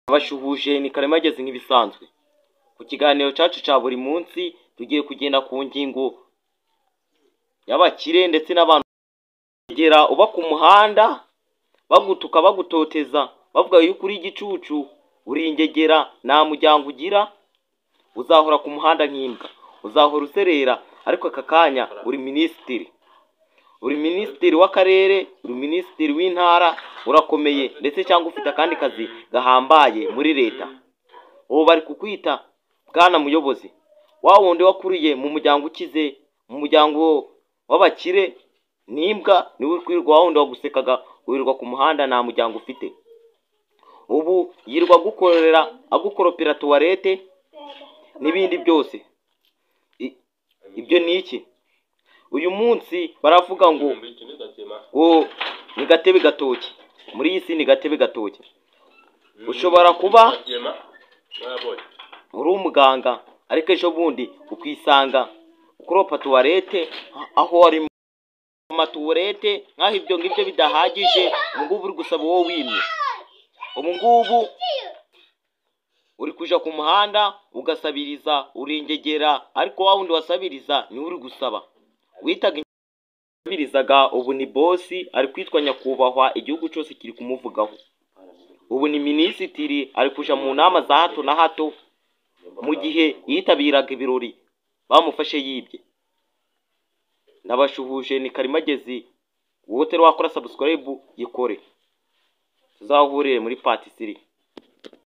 Abashuhuje ni Karemagezi nk'ibisanzwe. Ku kiganiro cyacu cya buri munsi tugiye kugenda ku ngingo y'abakire ndetse n'abantu gera uba ku muhanda bagutuka, bagutoteza, bavuga yuko uri igicucu, uri ingegera, nta muryango ugira, uzahora ku muhanda nk'imbwa, uzahora uzerera. Ariko aka kanya uri minisitiri, uri minisitiri w'akarere, uri minisitiri w'intara, urakomeye ndetse cyangwa ufite akandi kazi gahambaye muri leta. Ubu bari kukwita bwana muyobozi, wa wundi wakuriye mu muryango ukize, mu muryango w'abakire n'imbwa, niwe uri, wa wundi wagusekaga wirirwa ku muhanda nta muryango ufite. Ubu yirirwa agukorera, agukoropera tuwarete n'ibindi byose. Ibyo ni iki? Uyu munsi baravuga ngo ni gatebe gatoki. Muri iyi si ni gatebe gatoki. Ushobora kuba uri umuganga, ariko ejo bundi ukisanga ukoropa tuwarete aho wari amatuwarete, nk'aho ibyo ngibyo bidahagije. Ubu ngubu uri gusaba uwo wimye, ubu ngubu uri kuja ku muhanda ugasabiriza, uringegera, ariko wa wundi wasabiriza niwe uri gusaba. Witaga wasabirizaga ubu ni bosi, ari kwitwa nyakubahwa, igihugu cyose kiri kumuvugaho. Ubu ni minisitiri, ari kuja mu nama za hato na hato, mu gihe yitabiraga ibirori bamufashe yibye. Ndabashuhuje ni Karimagezi. Wowe utari wakora subscribe, yikore, tuzahurire muri part 3.